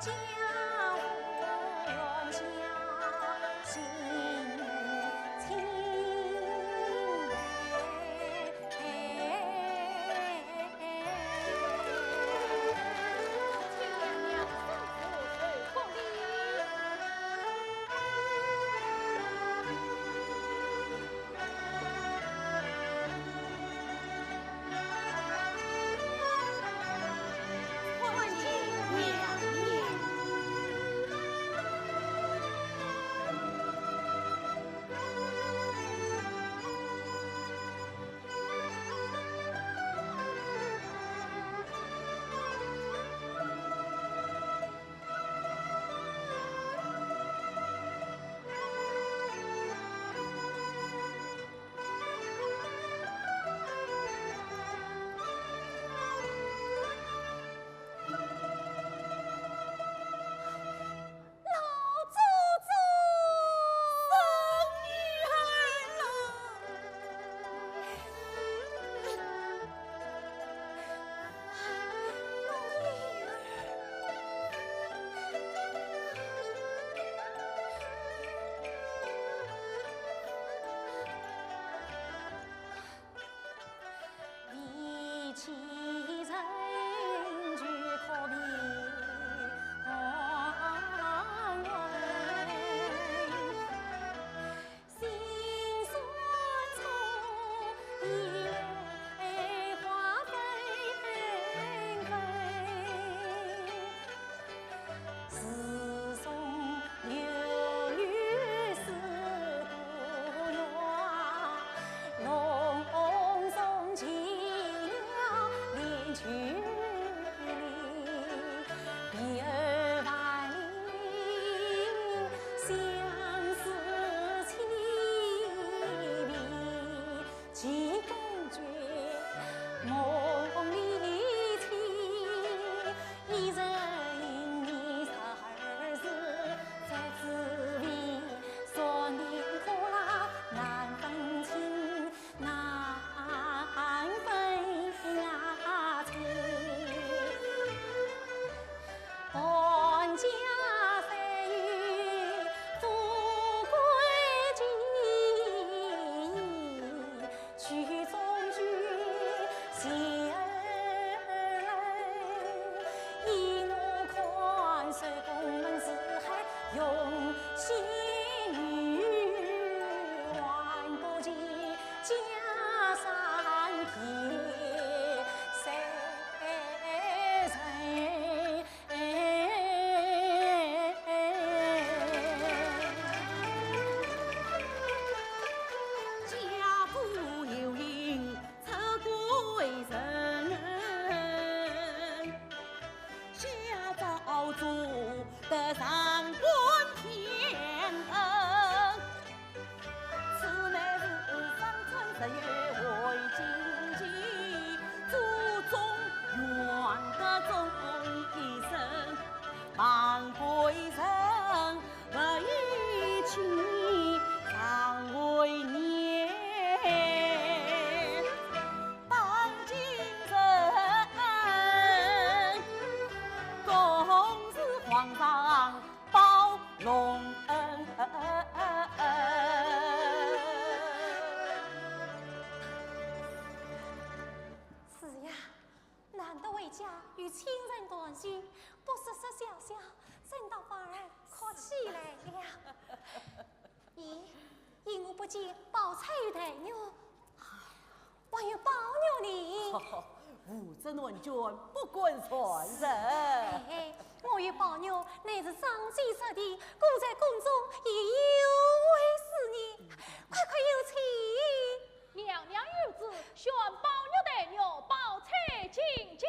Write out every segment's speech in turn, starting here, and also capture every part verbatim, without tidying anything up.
老祖宗！孙女儿啊！是呀，难得回家与亲人团聚，不说说笑笑，真倒反而哭起来了。咦，因我不见宝钗与黛玉，还有宝玉呢？无证问卷，不敢断人。哎，我与宝玉乃是长期失联，故在宫中也有为思念。快快有请。娘娘有旨，宣宝玉、黛玉、宝钗进见。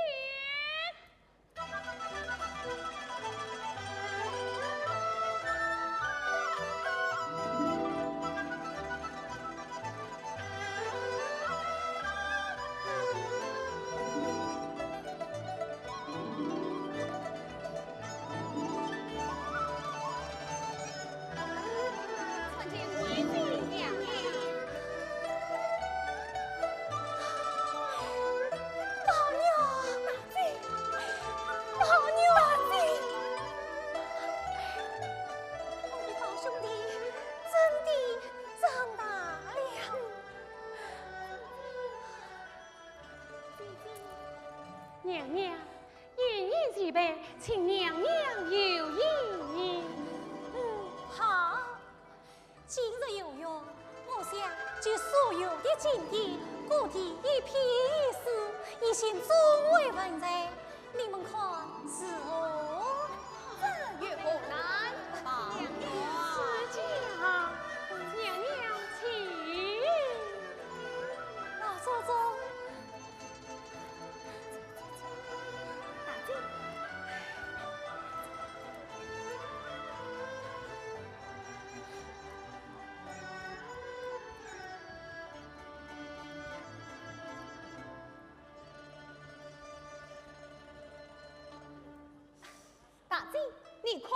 娘娘，宴已齐备，请娘娘游一游。嗯，好。今日游园，我想就所有的景点，各地一瞥一试，以显众位文才，你们看如何？这有何难？娘娘赐教，娘娘请。老祖宗。 大姐，你看。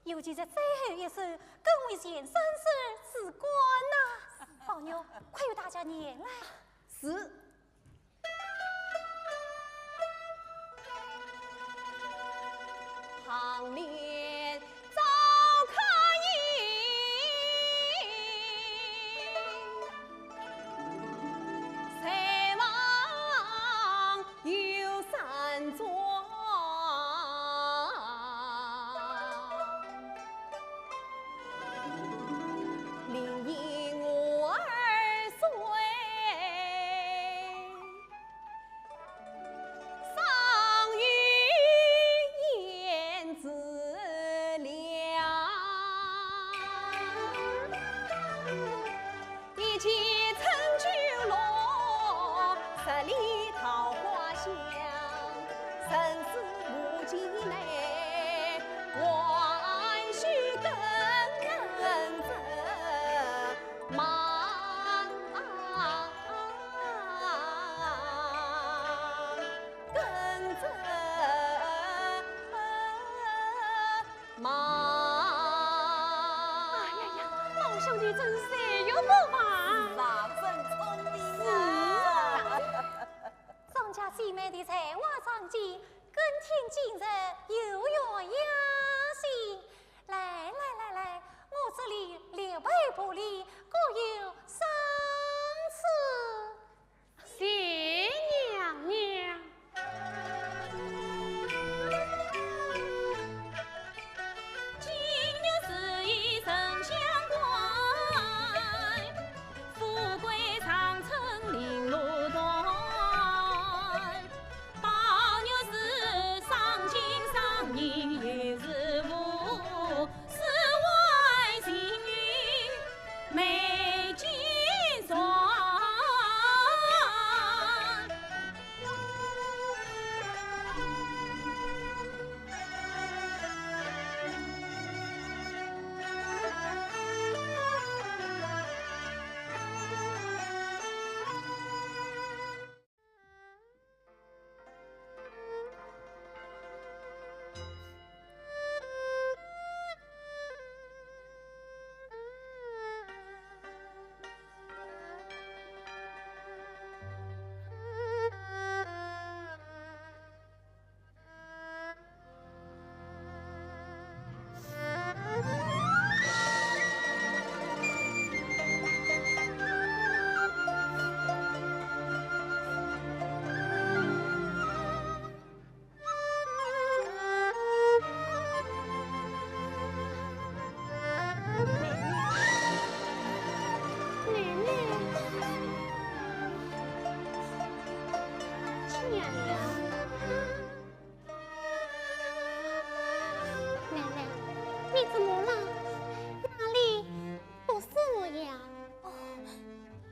尤其是最后一首，更为前三首致冠呐。宝玉，快与大家念来。是。 哎呀呀，宝兄弟真是才学不凡。是啊，真聪明啊。是啊。张家姐妹的才华仗剑，更添今日有缘雅兴。来来来来，我这里刘备部里各有赏赐。 谢娘娘。奶奶，你怎么了？哪里不舒服呀？哦，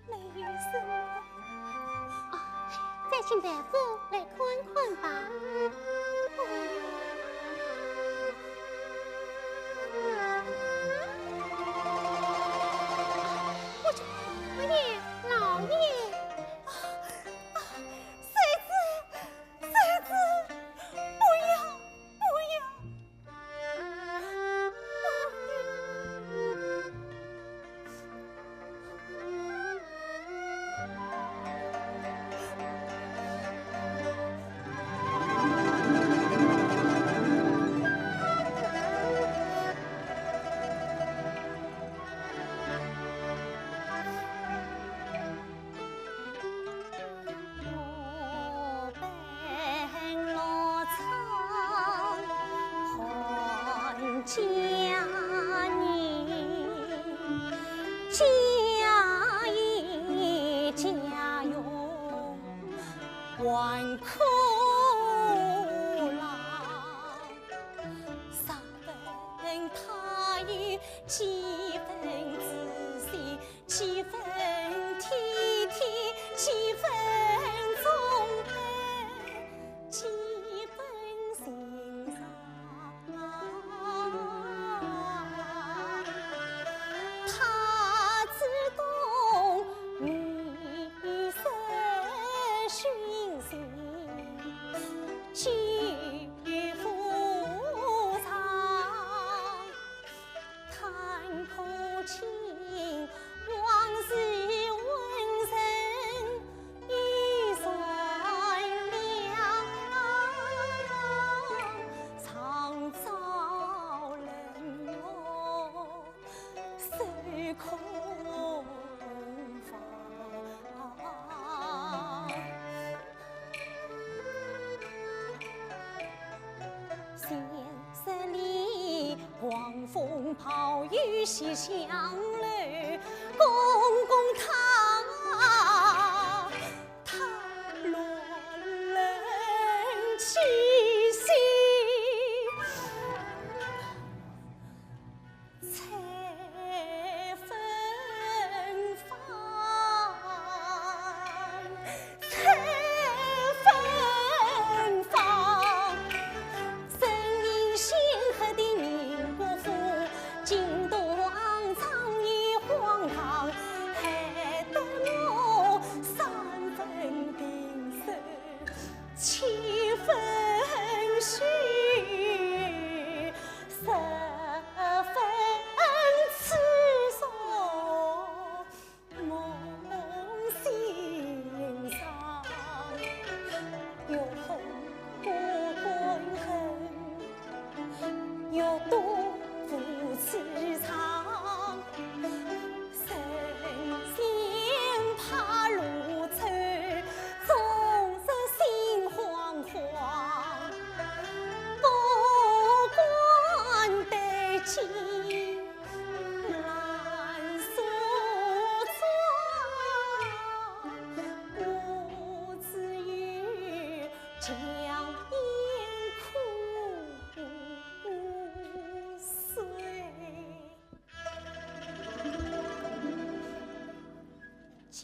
没有什么。哦，再请大夫来看看吧。哦。我去，老爷，老爷。啊，啊，谁知，谁知，不要，不要。炮雨西厢楼，公公他，他落冷气息，采芬芳。 采芬芳，人民心合的民国风，尽都肮脏与荒唐，害得我三分平手，七分虚，十分粗俗。 梦醒上，又恨不敢恨，又多无处藏。神仙怕路走，总是心慌慌，不敢对镜。 烂俗妆，我只有强颜苦水。今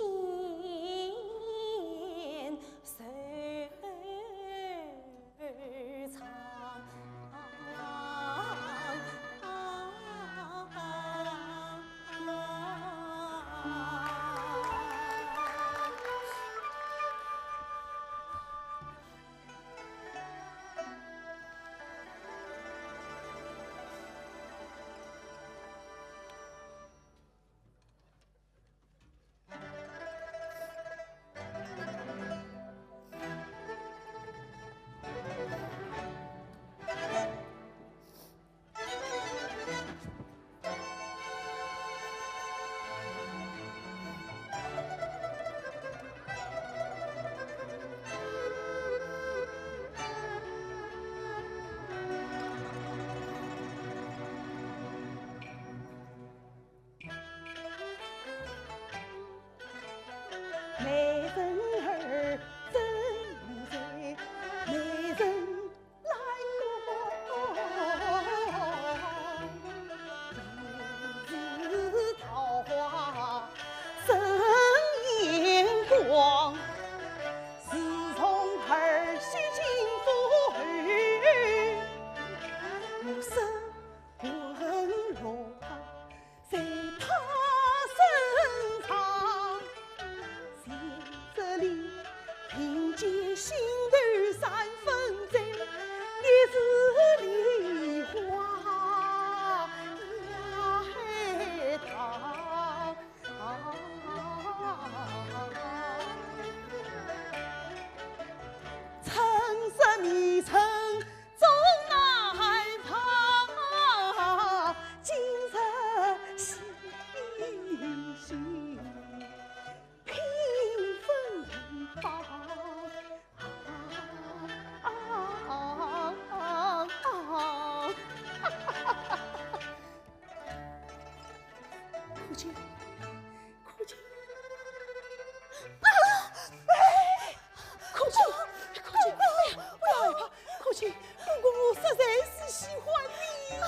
美人儿真美，美人来过。你是桃花深眼光，自从儿媳进府后，我生 魂落在他身上，在这里听见心头三分真，你是梨花海棠。 春色迷春终难忘，今日细细品芬芳。 可卿，可卿，啊！哎，可卿，可卿，哎呀，不要害怕，可卿，公公我实在是喜欢你呀。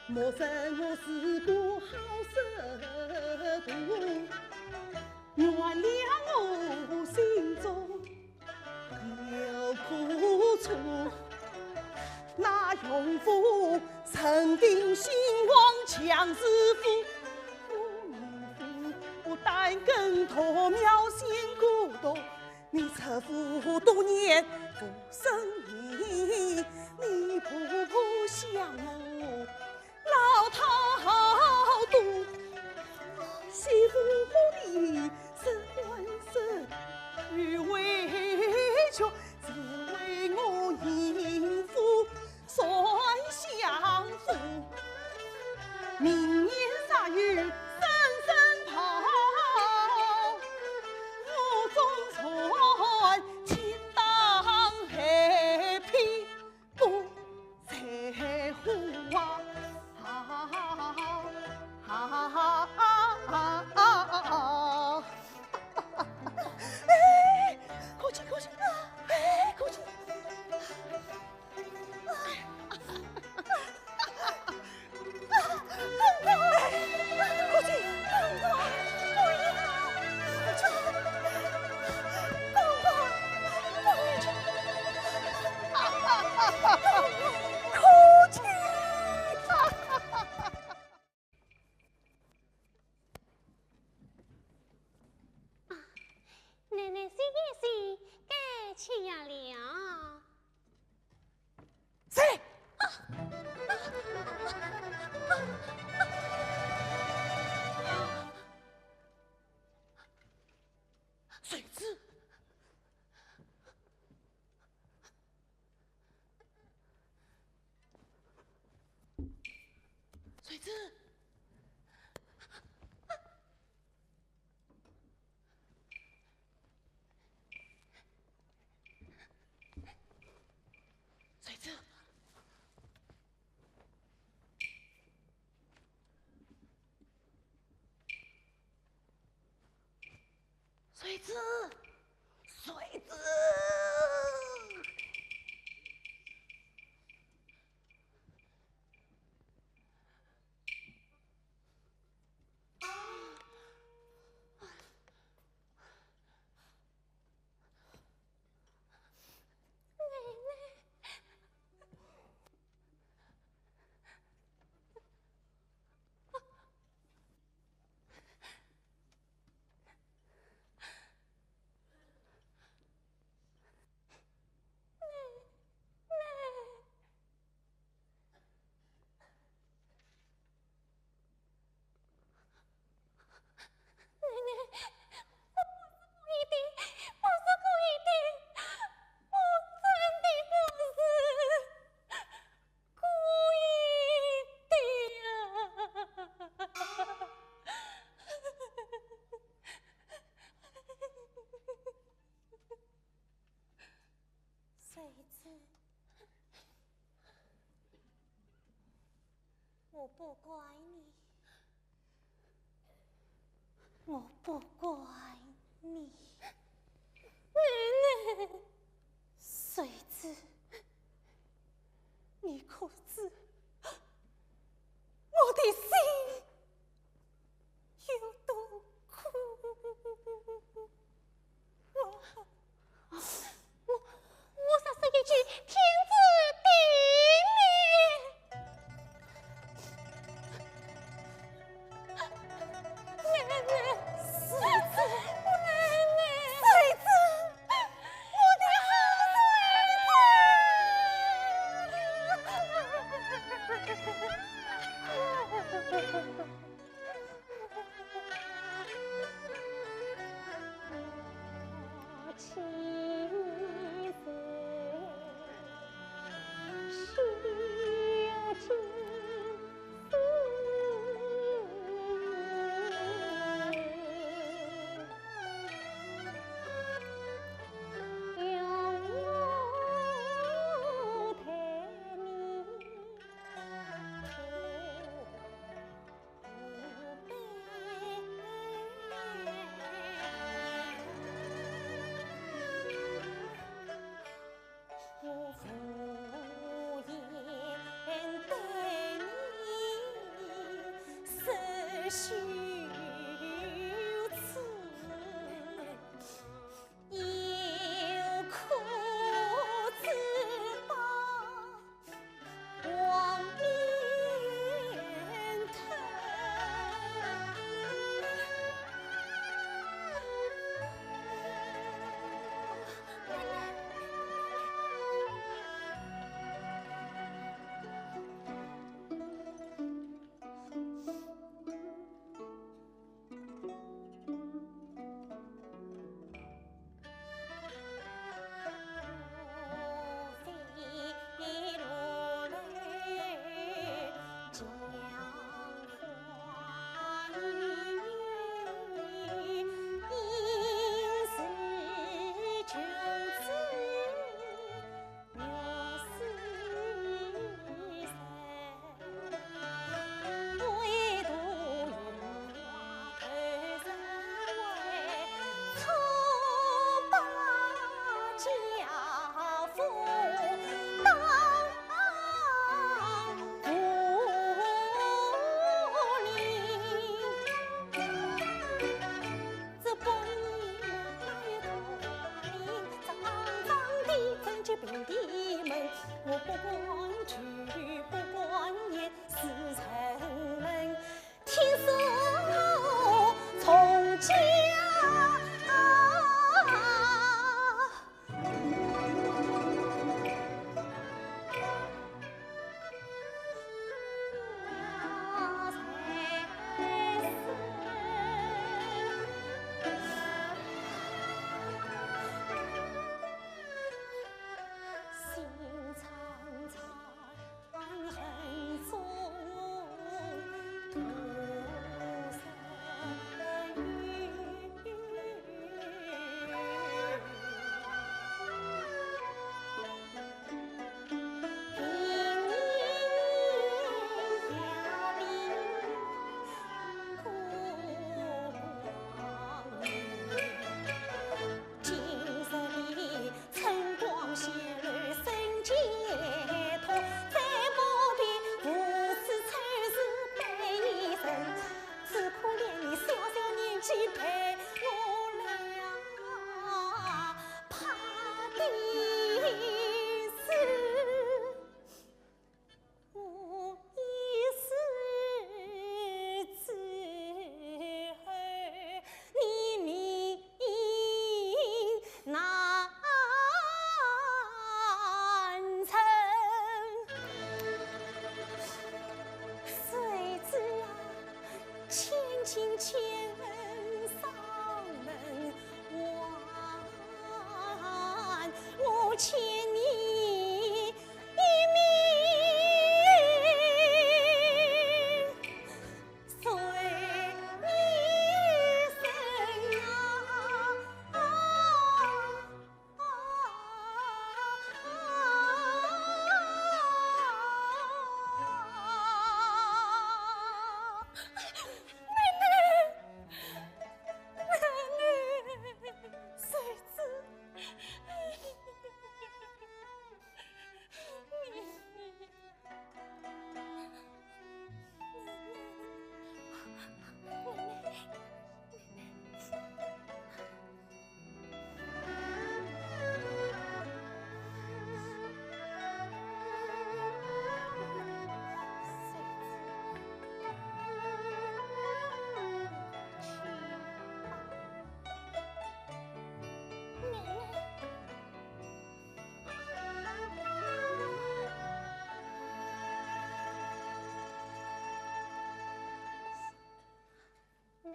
莫说我是个好色徒，原谅我心中 有苦楚，那荣府曾经兴旺强似虎，我不但跟鸵鸟仙姑斗，你出府多年不升名，你婆婆想我 老套肚，媳妇和你是官司，与委屈，只为我迎夫算相夫。明年三月三声炮，我总算去当媒。奶奶醒一醒，该吃药了。谁？谁知？ 谁知？谁知？ 谁知？谁知？奶奶，我不是故意的，不是故意的，我真的不是故意的啊！谁知，我不怪你，我不怪你。奶奶，谁知，你可知我的心 有多苦。我，我，我说是一句天赐的命。奶奶，谁知，奶奶，谁知，我的好孙子。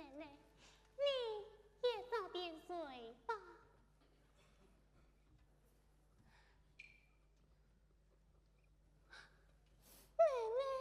奶奶，你也早点睡吧。奶奶。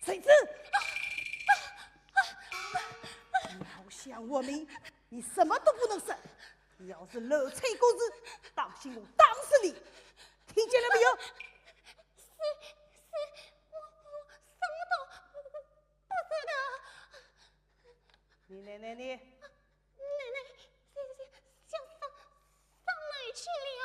谁知？你要想活命，你什么都不能说。你要是乱吹故事，当心我打死你！听见了没有？是，是，我，我什么都不知道。你奶奶呢？ 奶奶，想，想上，上楼去了。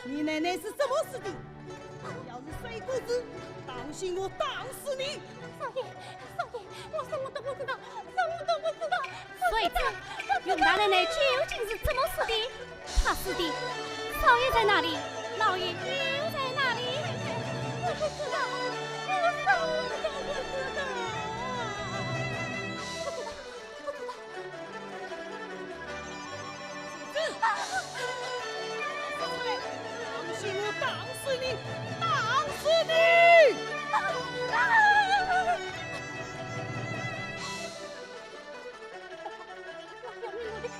你奶奶是什么事的？要是说故事，当心我打死你！少爷，少爷，我什么都不知道，什么都不知道。谁知？云大奶奶究竟是怎么死的？她死的，少爷在哪里？老爷又在哪里？我不知道，我什么都不知道。不知道。 当心我打死你，打死你！要命我的天，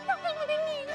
要命我的命啊！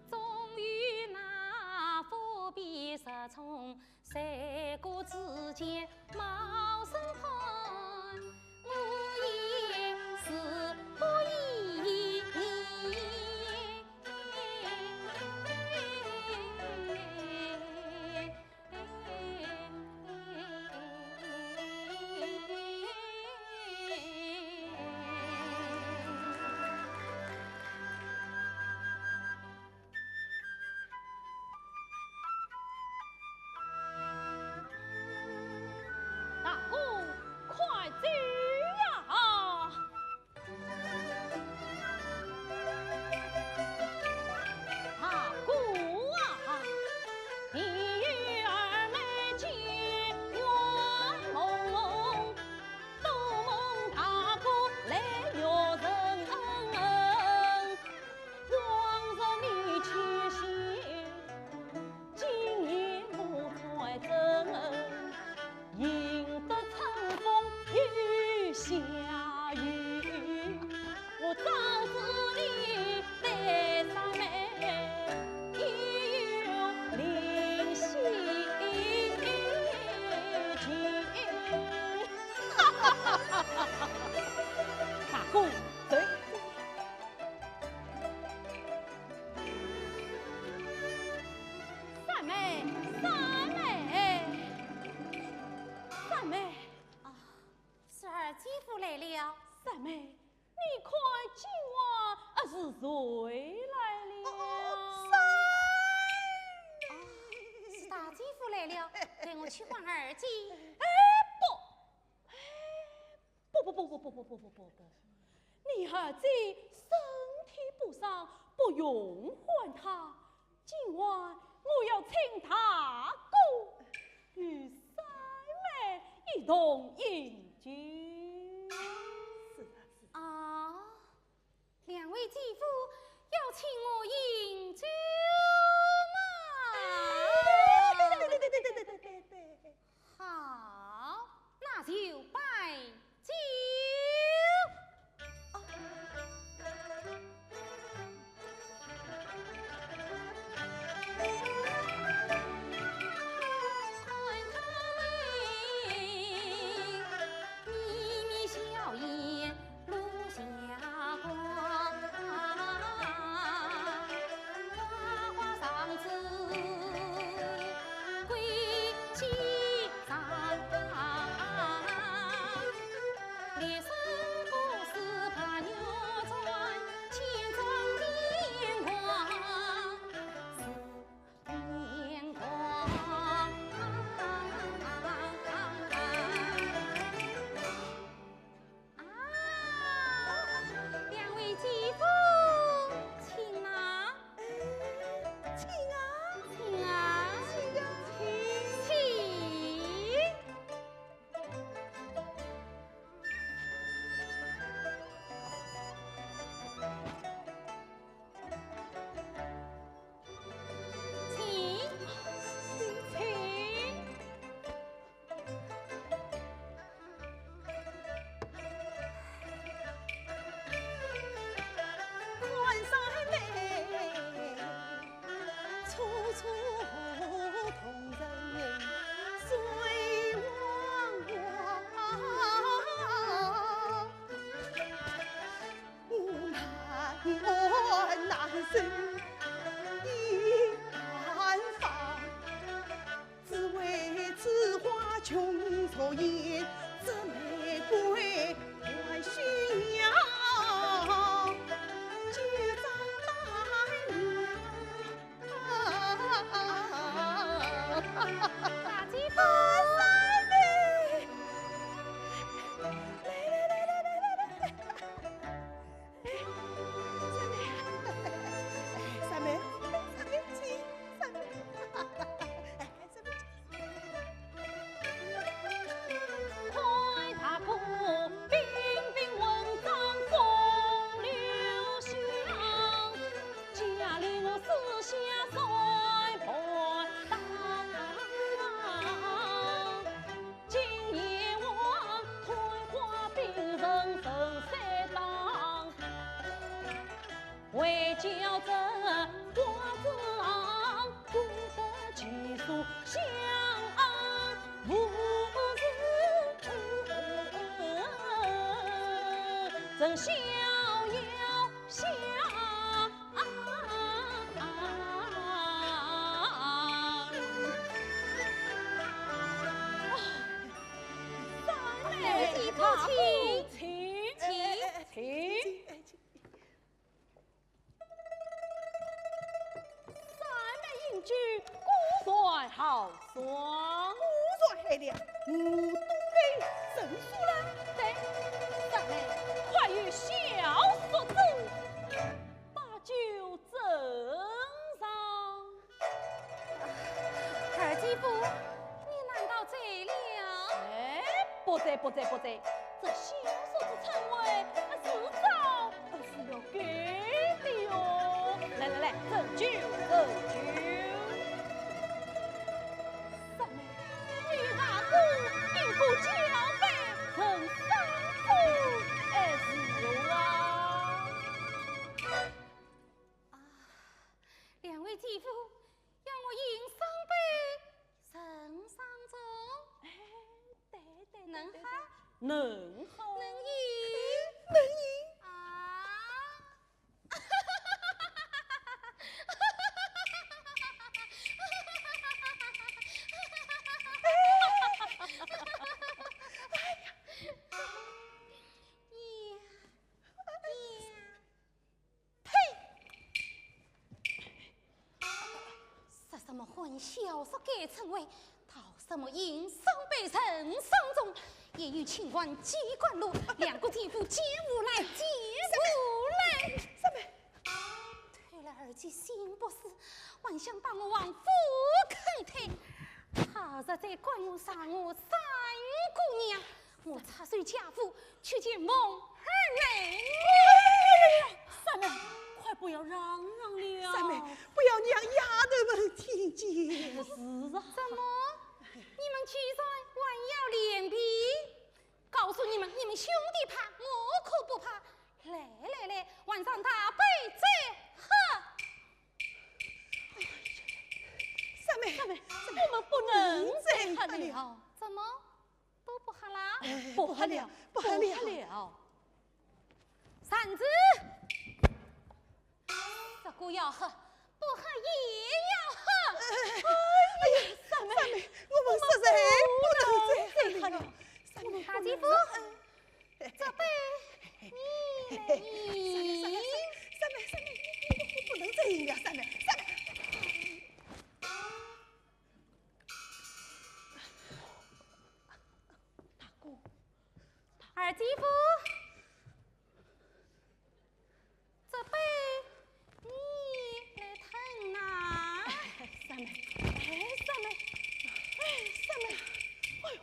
终于那伏笔射中，谁个指尖冒生汗，我也是不依你。 大哥，快走呀！大哥啊，你与二妹结冤蒙蒙，都蒙大哥来与人恩。 往日你欺心，今夜我再争，赢得春风又下雨。我早知你待三妹有灵犀情。大哥，走。 三妹，三妹，三妹。啊，是二姐夫来了。三妹，你看今晚啊是谁来了？哦，哦，三妹。啊，是大姐夫来了，待我去唤二姐。哎，不，哎， 不不不不不不不不不不，你二姐身体不爽，不用唤她。今晚我要请大哥与三妹一同饮酒。是啊，是啊。啊，两位姐夫要请我饮酒吗？对对对对对对对对。 好，那就摆酒。啊，两位姐夫，请啊。哎，请啊。请啊。请啊。请。 请，请。看三妹，楚楚动人水汪汪。 我难，我难受一寒霜，只为此花琼妝艳，这玫瑰还需要九朝丹炉。 大姐夫，三妹，三妹，请，请，请。 三妹饮酒，果然豪爽。果然好了，我都该认输了。对，三妹，快与小叔子把酒斟上。二姐夫，你难道醉了？哎，不醉，不醉，不醉，这小叔子称谓，是招 是要给的哟。来来来，斟酒，斟酒。三妹，与大哥饮过交杯，斟三盅，哎，是啊。啊，两位姐夫，要我饮三杯， 人上中。哎，对对对，能喝？对对，能喝。能饮？能饮。啊。呸！ 说什么唤小叔该称谓，道什么饮三杯人上中，也有清官几官路，两个姐夫见无来，见无来。三妹，推了二姐心不死，还想把我往府坑推，他实在管我杀我三姑娘， 我插手贾府去见凤二奶奶。哎呀，三妹，快不要嚷嚷了。三妹，不要让丫头们听见。是啊。怎么？你们居然还要脸皮？告诉你们，你们兄弟怕，我可不怕。来来来，晚上大杯再喝。三妹，三妹，我们不能再喝了。怎么？ 都不喝啦？哎，不喝了，不喝了。不喝了。扇子，这个要喝，不喝也要喝。哎呀，三妹，三妹，我们实在不能再喝了。三妹，大姐夫，这杯你来饮。三妹，三妹，三妹，三妹，你，你，你不能再饮了，三妹，三妹。 大哥，二姐夫，这杯你来吞呐。三妹，哎，三妹，哎，三妹，哎呦，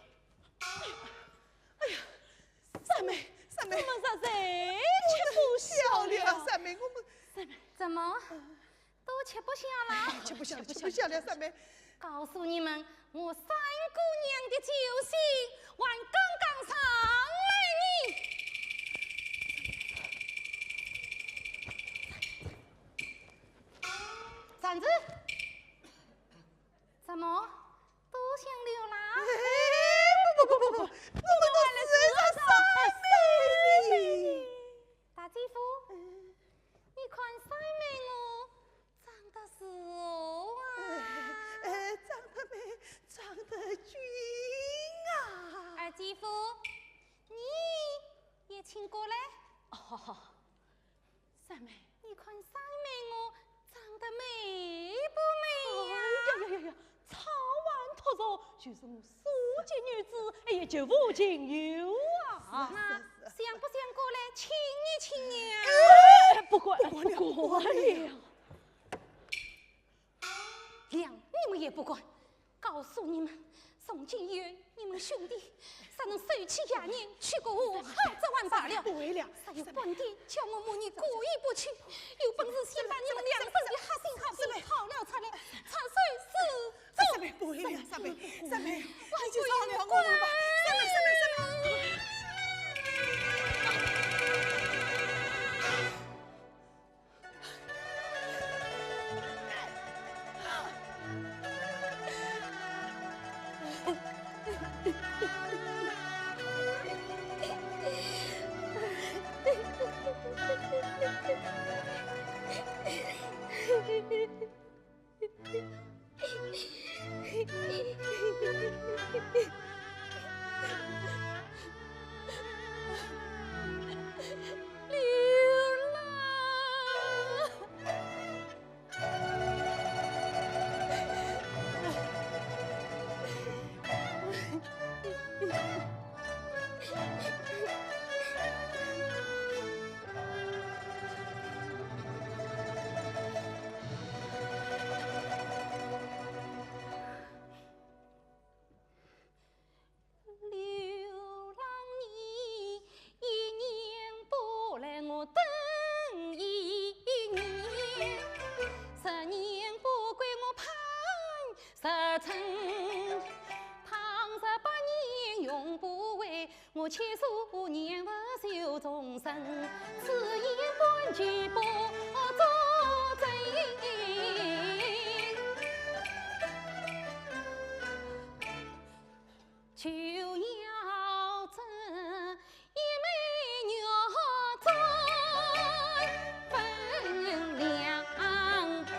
哎呦，哎呀，三妹，三妹，我们实在吃不消了。三妹，我们，三妹，怎么？ 都吃不下了。吃不下了，吃不下了，三妹。告诉你们，我三姑娘的酒性还刚刚上来呢。扇子，怎么，都想溜啦？哎，不不不不不，我们都是三妹。大姐夫，你看三妹我 长得如何啊？哎，哎，长得美，长得俊啊！二姐夫，你也请过来。哦，三妹。你看三妹我长得美不美呀？哎呀呀呀呀，草还托着，就是我所见女子，哎呀，绝无仅有啊！是啊，是啊，是啊。那想不想过来亲一亲呀？哎，不敢，不敢了，不敢了。 谅你们也不敢。告诉你们，从今以后，你们兄弟若能收起邪念，娶个和好则还罢了。不会了。若有半点叫我母女过意不去，有本事先把你们两人的黑心黑心套了出来，出手示众。三妹，不会了，三妹，三妹，你就饶了我们吧。三妹，三妹，三妹。刘郎。 刘郎你一年不来我等一年，十年不归我盼十春。倘若百年永不回，我千数年不寿终身，此言半句不作真。 就要这一枚玉簪分两半。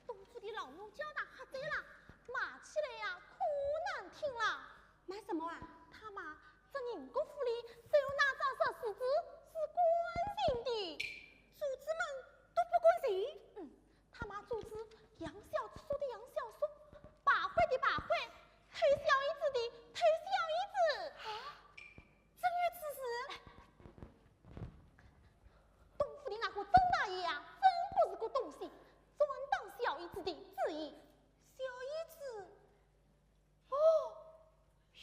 东府的老奴家大吓呆了，骂起来呀，可难听了。骂什么啊？他骂这宁国府里只有那张石狮子是干净的，主子们都不干净。嗯，他骂主子养小子说的养小说，败坏的败坏，偷小姨子的偷小姨子。啊，真有此事？东府的那个曾大爷呀，真不是个东西，专当小姨子的主意。小姨子？哦，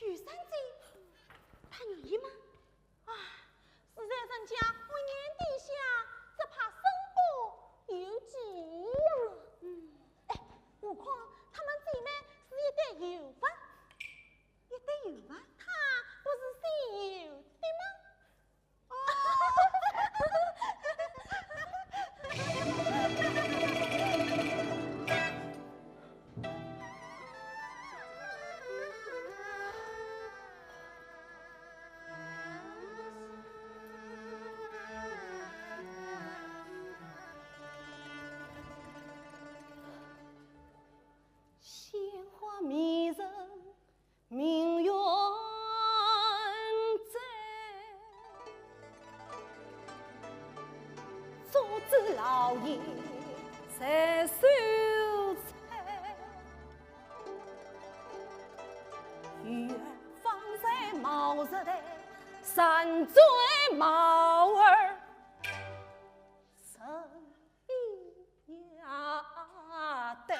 玉簪姐，她愿意吗？啊，实在真老爷在秀才，与尔方才貌似的山水貌似人一样的。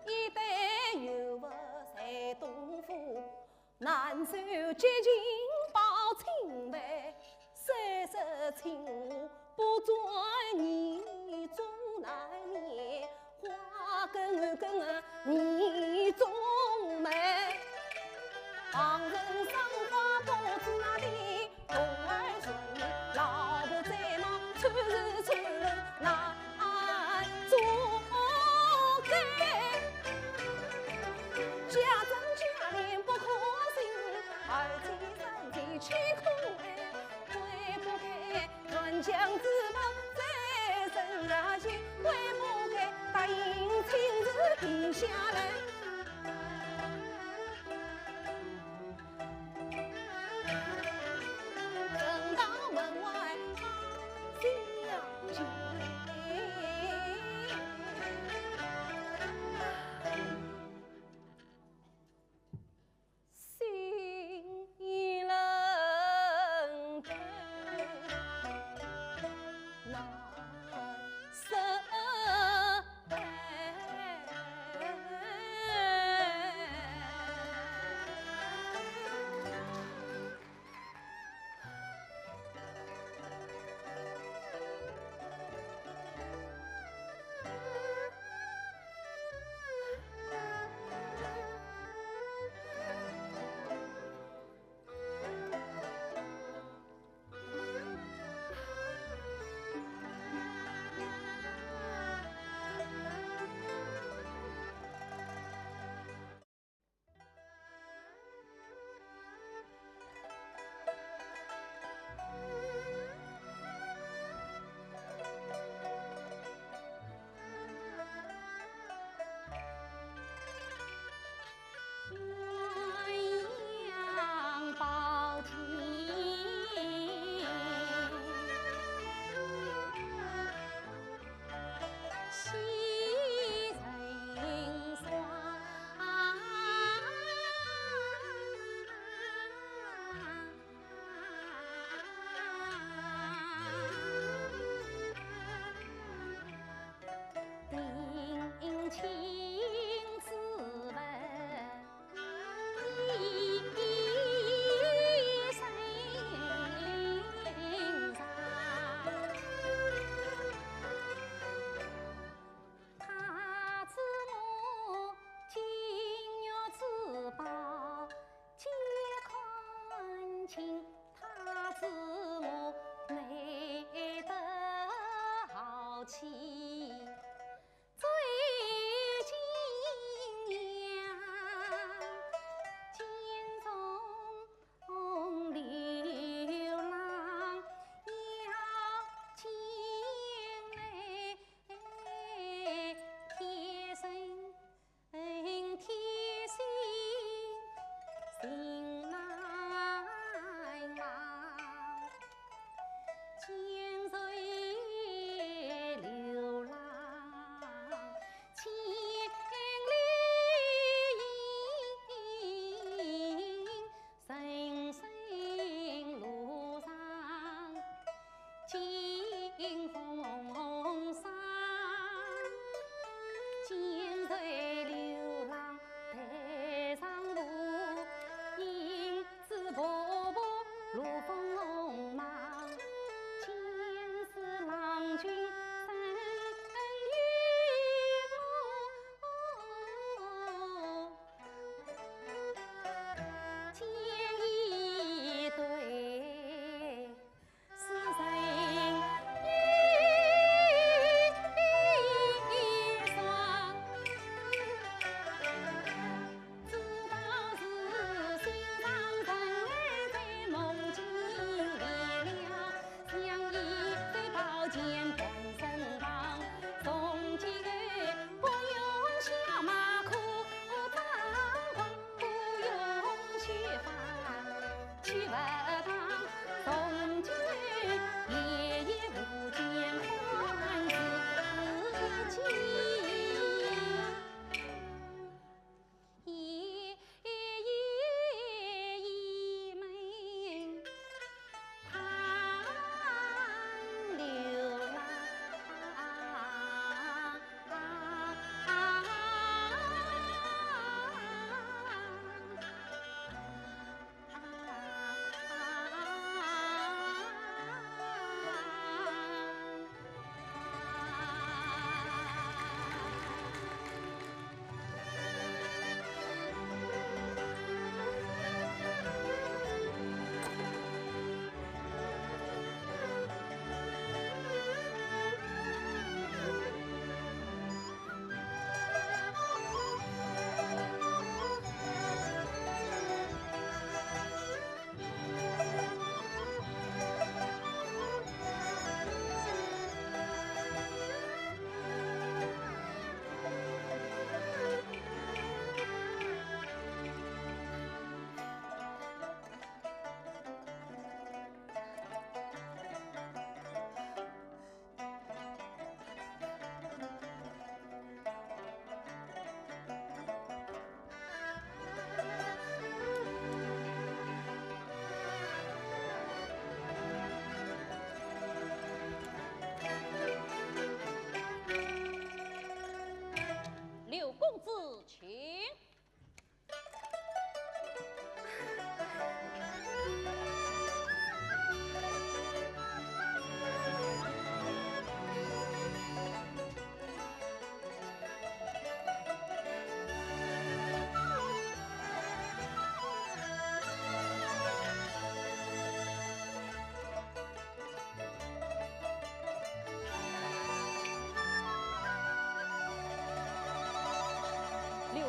一对有福在东府， 南首结亲报亲妹，三十青花不转眼中难眠，花更更眼中眉。旁人赏花不知地， 童儿顺意，老婆再忙，出是出人难做个。家政家练不可信，二妻三妻岂可爱？归不该，传将之法再生下去，归不该，答应亲事定下来。 正当门外好相见。心冷透难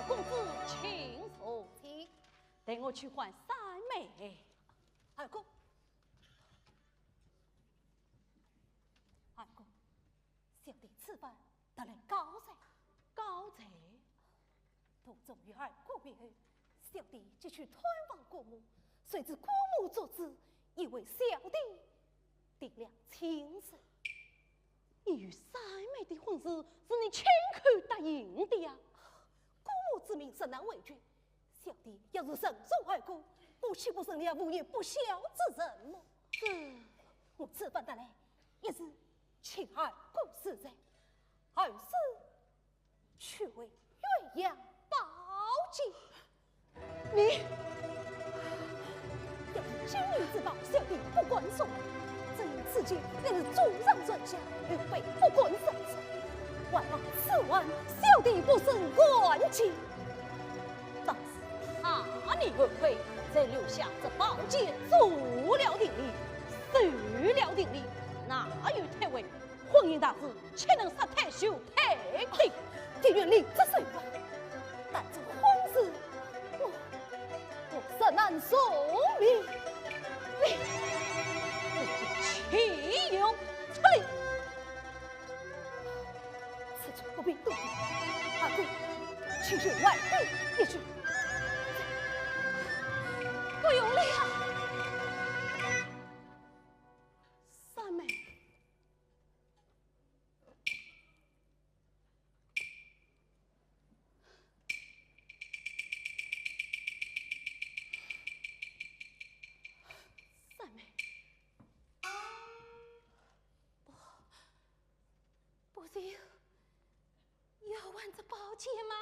公子请坐。请。待我去唤三妹。二哥，二哥，小弟此番特来告罪。告罪？途中遇害姑母后，小弟急去探望姑母，谁知姑母作主，已为小弟定了亲事。你与三妹的婚事是你亲口答应的呀？姑母之命，实难违拒。小弟要是顺从二哥，我岂不成了无义不孝之人么？这……我此番特来，也是请二哥恕罪，二是 去回岳阳报捷。你……要是金陵之宝，小弟不敢送，只因此计乃是祖上传下，后辈不敢上奏。还望此番小弟不胜干系。但是他年后辈才留下这宝剑，做了定礼，受了定礼，哪有推位？ 婚姻大事，岂能杀太守太平？你愿领旨受吧，但这婚事，我……我实难从命。你……你这个岂有此理！此事不必多言，二哥，请受外弟一叙。不用了。三妹。 三妹。不……不是要……要还这宝剑吗？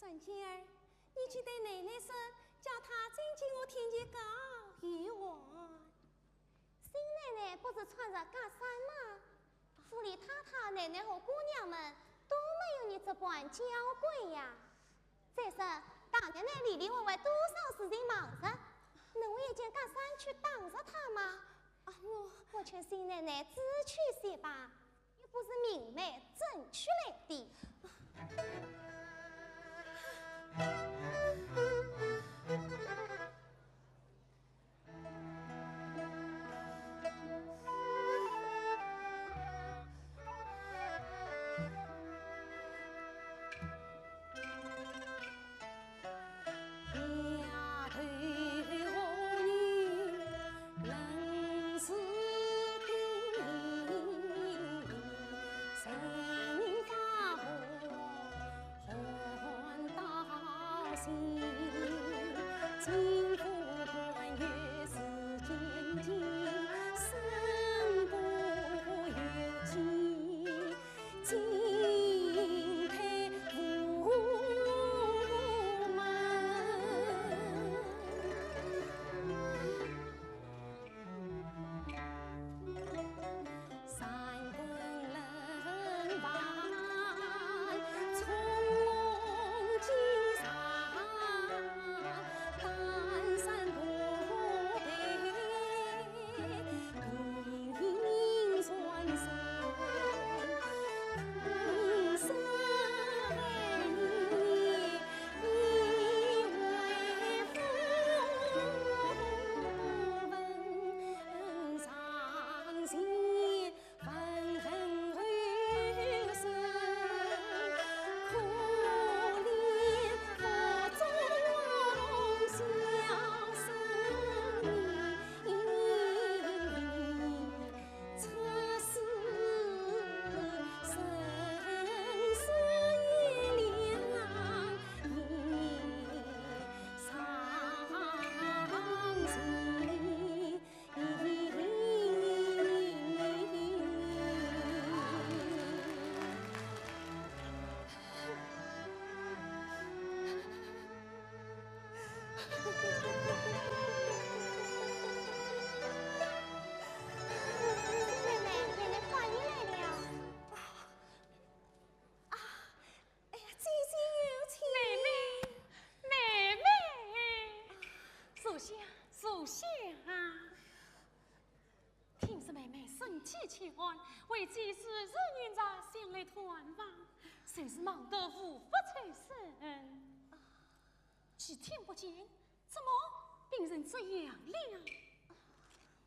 春姐儿，你去对奶奶说，叫她进去我听见告一完。新奶奶不是穿着袈裟吗？府里太太、奶奶和姑娘们都没有你这般娇贵呀。再说，大奶奶里里外外多少事情忙着，能为一件袈裟去挡着她吗？啊，我……我劝新奶奶知趣些吧。 又不是明媒正娶来的。奶奶，奶奶，快点来了。啊，哎呀，姐姐有请。妹妹，妹妹，坐下，坐下。听说妹妹身体欠安，为姐时时应召前来探望，真是忙得无法抽身。几天不见， 怎么病人这样了？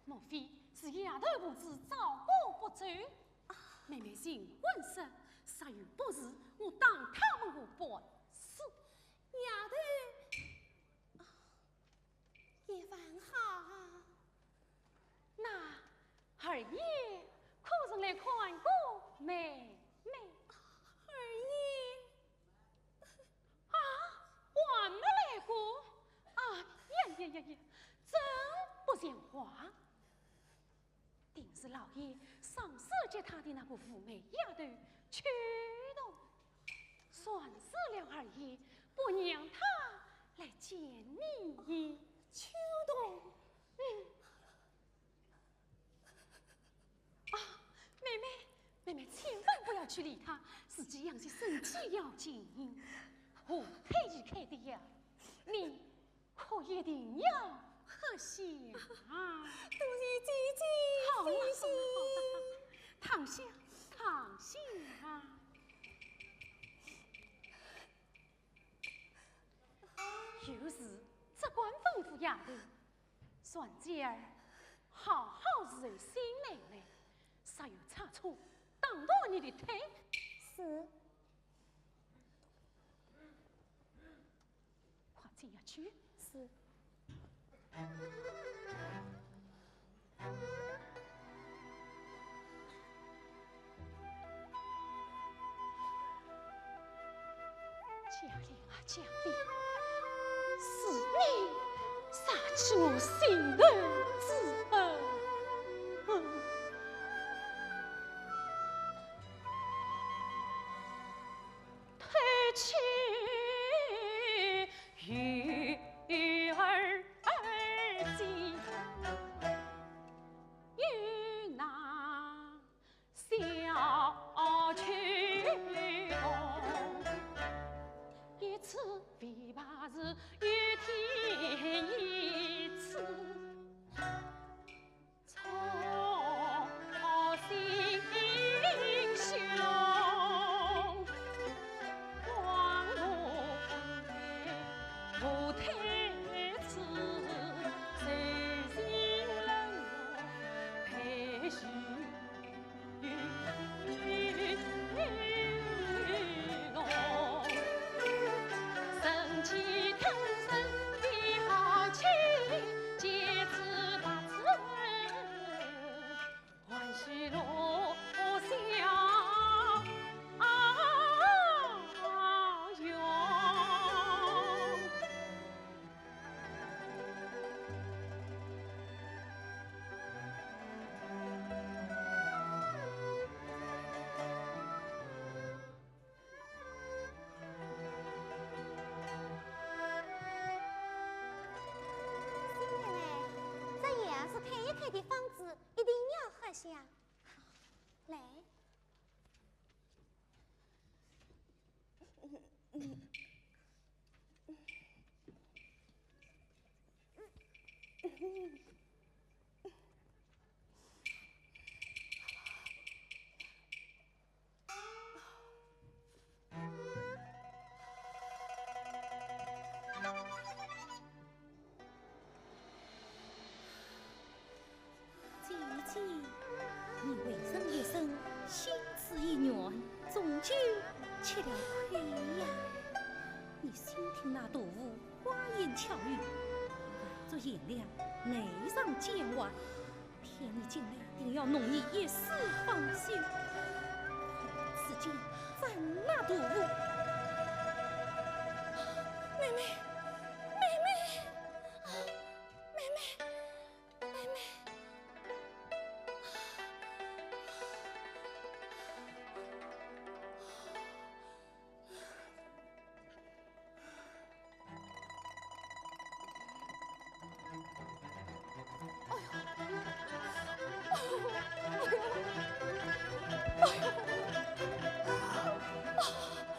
莫非是丫头婆子照顾不周？妹妹尽管说，若有不是，我打她们个半死。丫头，啊，也还好啊。那二爷可曾来看过妹妹？二爷。 啊，还没来过？啊呀呀呀呀，真不像话！定是老爷上次接他的那个无媒丫头秋桐，算是了二爷不让他来见你。秋桐？嗯。 啊，妹妹，妹妹千万不要去理他，自己养息身体要紧。我陪你看的呀，你可一定要喝下啊。多谢姐姐，好了，谢谢。好了，好了，好了，躺下，躺下啊。有事只管吩咐丫头，传姐儿， 好好侍候新妹妹，若有差错，打断你的腿。是。快进下去。是。 嘉玲啊，嘉玲，是你杀去我心头之恨。偷情与尔而今，与那小曲同，一次琵琶是与天一次。 新的嘞，这药是开一开的方子，一定要喝下。来。姐姐，你为人一生心志意愿，终究吃了亏呀。你先听那杜甫花言巧语，婉作贤良，内藏奸猾，骗你进来，定要弄你一世芳心。此间斩那杜甫。妹妹，妹妹，妹妹。 妹妹。哎呦，哎呦，哎呦，哎呦。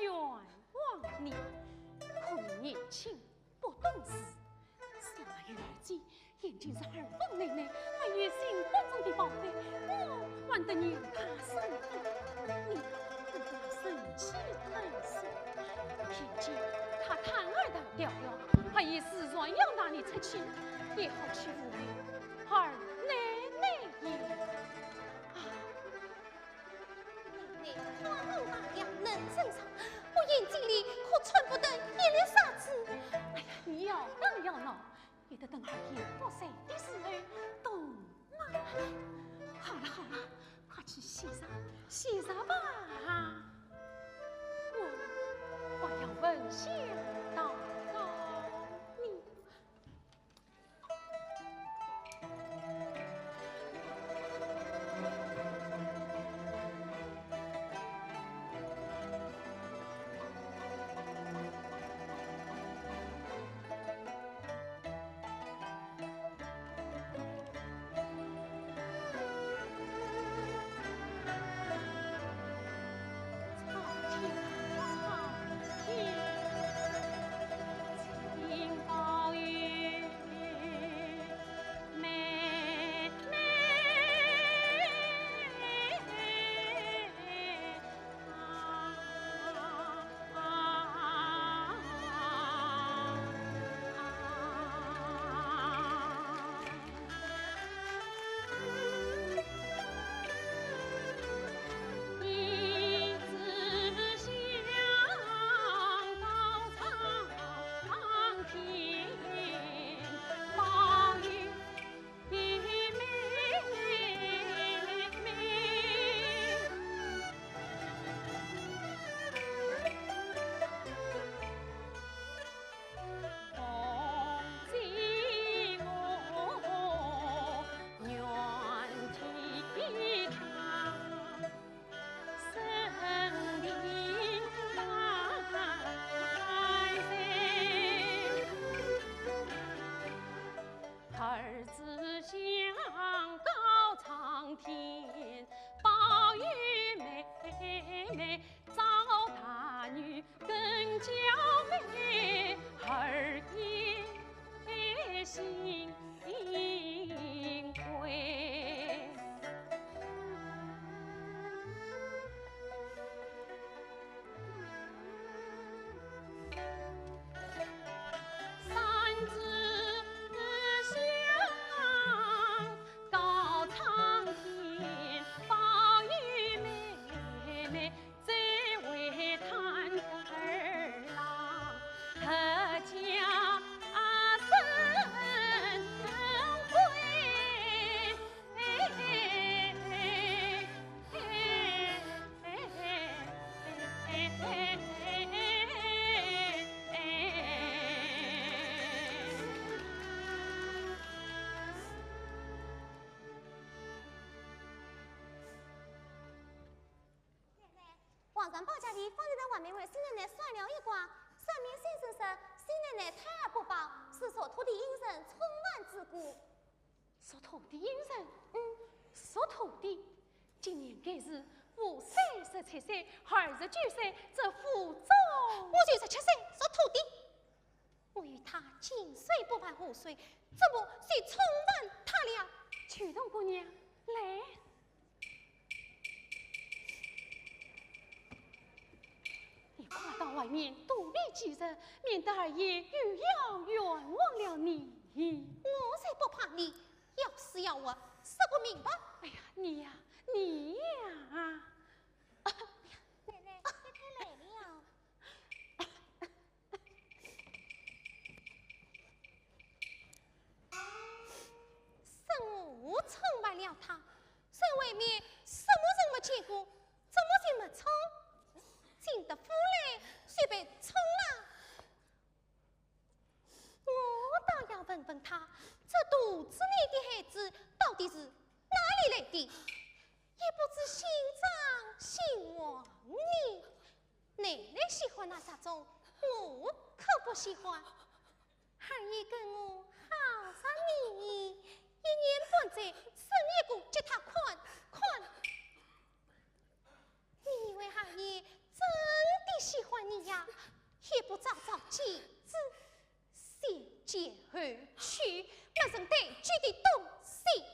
冤枉你，可你年轻不懂事，想那玉儿姐眼睛是二分内内，还有心肝中的宝贝，我还得与她生分。你不要生气太甚，眼睛她坦然大调调，还有时常要拿你出气，也好欺负你二奶奶也。啊， 你那花容大量能伸长，我眼睛里可穿不得一粒沙子。哎呀，你要打要闹，也得等二爷不在的时候动嘛。好了好了，快去洗茶，洗茶吧。我还要问些祷告呢。皇上宝驾里方才在外面为新奶奶算了一卦，算命先生说新奶奶胎儿不保，是属兔的阴神冲犯之故。属兔的阴神？嗯。属兔的，今年该是我三十七岁，二十九岁，这府中……我就十七岁，属兔的。 我与他近水不犯河水，怎么就冲犯他了？秋桐姑娘，来。你快到外面躲避几日，免得二爷又要冤枉了你。我才不怕你，要死要活，说个明白。哎呀，你呀，你呀！啊，奶奶，太太来了。 是我冲犯了他，在外面什么人没见过，怎么就没冲？进得府来就被冲了。我倒要问问他，这肚子里的孩子到底是哪里来的？也不知姓张姓王呢。 奶奶喜欢那杂种，我可不喜欢。二爷跟我好上一年，一年半载生一个给他看看。你以为二爷真也不早早祭祀，先见后娶，不成对祭的东西。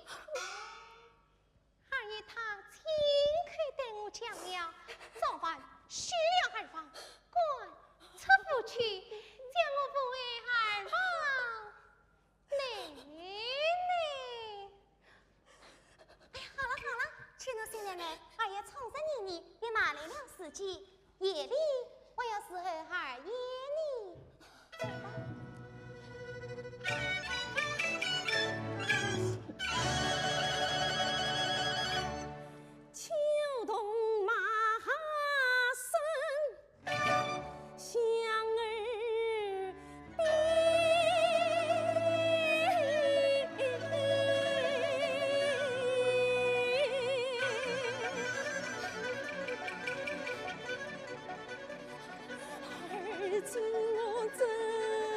二爷他亲口对我讲了，早晚休了二房，赶出府去，叫我不为二房 难呢。哎呀，好了好了，且奴小奶奶，二爷冲着你呢，也忙来了时间，夜里我要伺候二爷呢。走吧。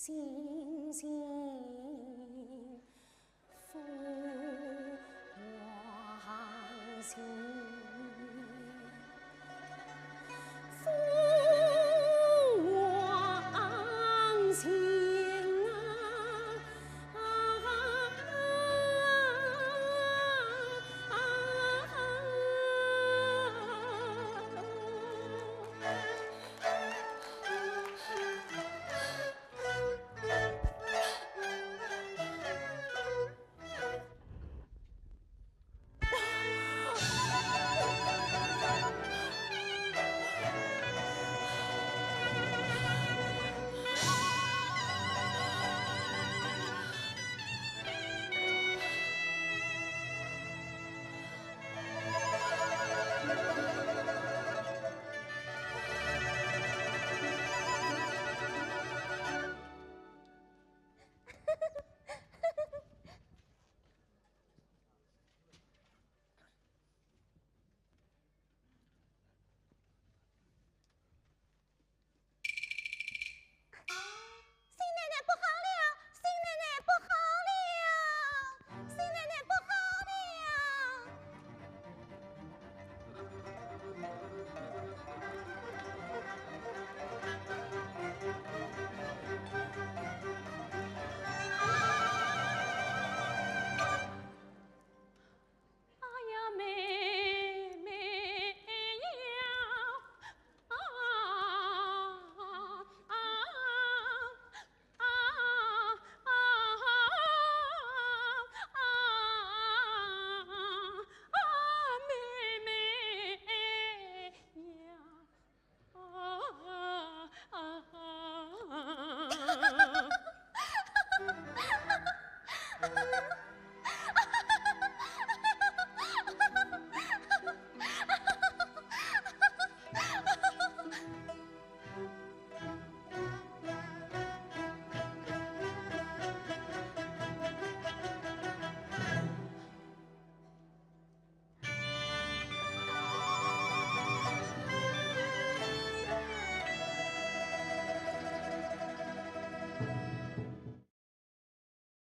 星星。 新奶奶不好了！新奶奶不好了！新奶奶不好了！哎呀，妹妹呀！ 啊啊啊啊啊啊！妹妹呀！啊啊啊啊！